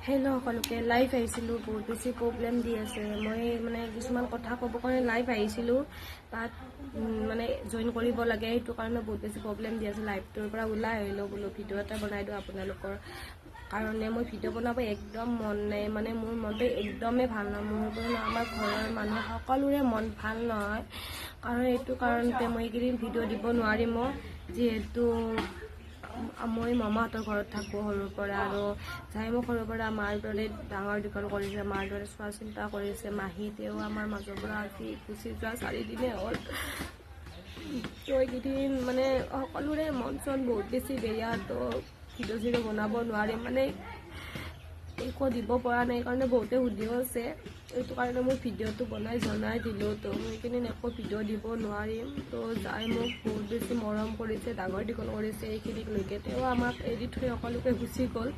Hello' সকলোকে, live আহিছিলোঁ, বহুত বেছি প্ৰব্লেম দি আছে। মই মানে কিছুমান কথা ক'ব কাৰণে লাইভ আহিছিলোঁ, তাত মানে জইন কৰিব লাগে, সেইটো কাৰণে বহুত বেছি প্ৰব্লেম দি আছে। লাইভটোৰ পৰা ওলাই আহিলোঁ, বোলো ভিডিঅ' এটা বনাই দিওঁ আপোনালোকৰ কাৰণে। মই ভিডিঅ' বনাব একদম মন নাই, মানে মোৰ মনটো একদমেই ভাল নহয়। মোৰ পৰা আমাৰ ঘৰৰ মানুহ সকলোৰে মন ভাল নহয়। কাৰণ এইটো কাৰণতে মই এইকেইদিন ভিডিঅ' দিব নোৱাৰিম, যিহেতু মই মামাহঁতৰ ঘৰত থাকোঁ সৰুৰ পৰা আৰু যাই মোক সৰুৰ পৰা মাৰ দৰে ডাঙৰ দীঘল কৰিছে, মাৰ দৰে চোৱা চিন্তা কৰিছে, মাহী, তেওঁ আমাৰ মাজৰ পৰা আজি গুচি যোৱা 4 দিনেই হ'ল। তো এইকেইদিন মানে সকলোৰে মন চন বহুত বেছি বেয়া। তো ভিডিঅ' চিডিঅ' বনাব নোৱাৰিম, মানে একো দিব পৰা নাই কাৰণে বহুতে সুধিও আছে। এইটো কাৰণে মই ভিডিঅ'টো বনাই জনাই দিলোঁ। তো মই এইকেইদিন একো ভিডিঅ' দিব নোৱাৰিম। তো যাই মোক বহুত বেছি মৰম কৰিছে, ডাঙৰ দীঘল কৰিছে এইখিনিকলৈকে, তেওঁ আমাক এৰি থৈ সকলোকে গুচি গ'ল।